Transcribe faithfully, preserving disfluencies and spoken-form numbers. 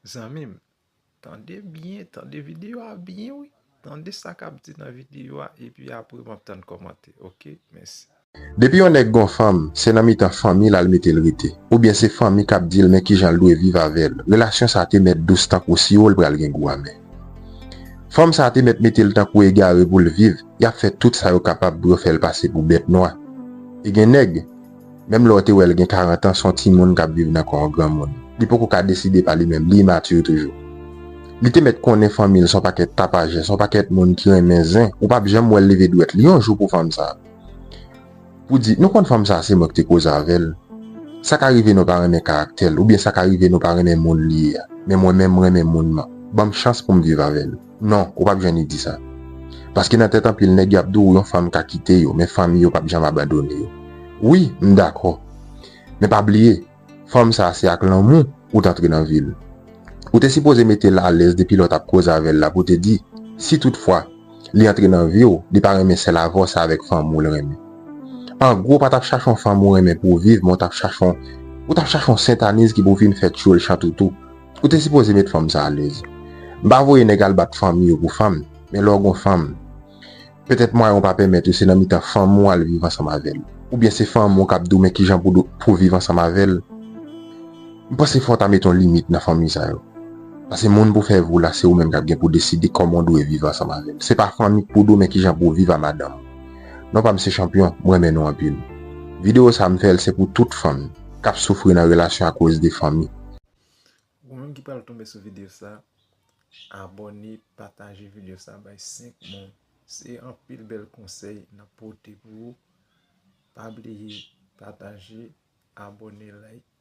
Zanmi m, tande byen, tande videyo a byen wi. Tande sa k ap di nan videyo a epi apre m ap tann kòmantè, oke? Mèsi. Depi yon nèg gon fanm, se nan mitan fanmi l al mete l rete. Oubyen se fanmi k ap di l men kijan l dwe viv avè l. Relasyon sa te mèt dous tankou siwo l pral gen gou amè. Fanm sa te mèt mete l tankou egare pou l viv, y ap fè tout sa yo kapab pou yo fè l pase pou bèt nwa. E gen nèg, menm lè w te wè l gen karant an, se yon timoun k ap viv nan kò yon granmoun. Li poko ka deside pa li menm, li imati toujou. Li te mèt konnen fanmi l se yon pakèt tapajè, se yon pakèt moun ki renmen zen, ou p ap janm wè l leve dwèt li yon jou pou fanm sa. Pou di, nou konn fanm sa se mwen ki te koze avè l. Sa ka rive nou pa renmen karaktè l, oubyen sa ka rive nou pa renmen moun li ye a. Men mwen menm m renmen moun nan. Ban m chans pou m viv avè l. Non, ou p ap jwenn li di sa. Paske nan tèt anpil nèg y ap di w yon fanm ka kite yo, men fanmi yo p ap janm abandone yo. Wi, m dakò. Men pa bliye, fanm sa se ak lanmou ou t antre nan vi l. Ou te sipoze mete l alèz depi lè w t ap koze avè l la pou w te di, si toutfwa li antre nan vi w, li pa renmen sèl avè w, se avèk fanmi w l renmen. An gwo, w pa t ap chache yon fanm ou renmen pou w viv, men w t ap chache yon, ou t ap chache yon sentaniz ki pou vin fè tchoul chan toutou. Ou te sipoze met fanm sa alèz. M pa voye nèg al bat fanmi yo pou fanm, men lè w gon fanm, petèt mwayen w pa pèmèt ou se nan mitan fanmi w al viv ansanm avè l. Oubyen se fanmi w k ap di w men kijan pou, pou viv ansanm avè l. M panse fò w ta met yon limit nan fanmi sa yo. Paske moun pou fè vi w la se ou menm k ap gen pou deside kòman w dwe viv ansanm avè l. Se pa fanmi k pou di w men kijan pou w viv a madanm ou. Non pa m se Chanpyon, m renmen nou anpil. Videyo sa m fè l se pou tout fanm k ap soufri nan relasyon akoz de fanmi. Ou menm ki pral tonbe sou videyo sa, abòne, pataje videyo sa bay senk moun. Se anpil bèl konsèy n ap pote pou ou. Pa bliye pataje, abòne, like,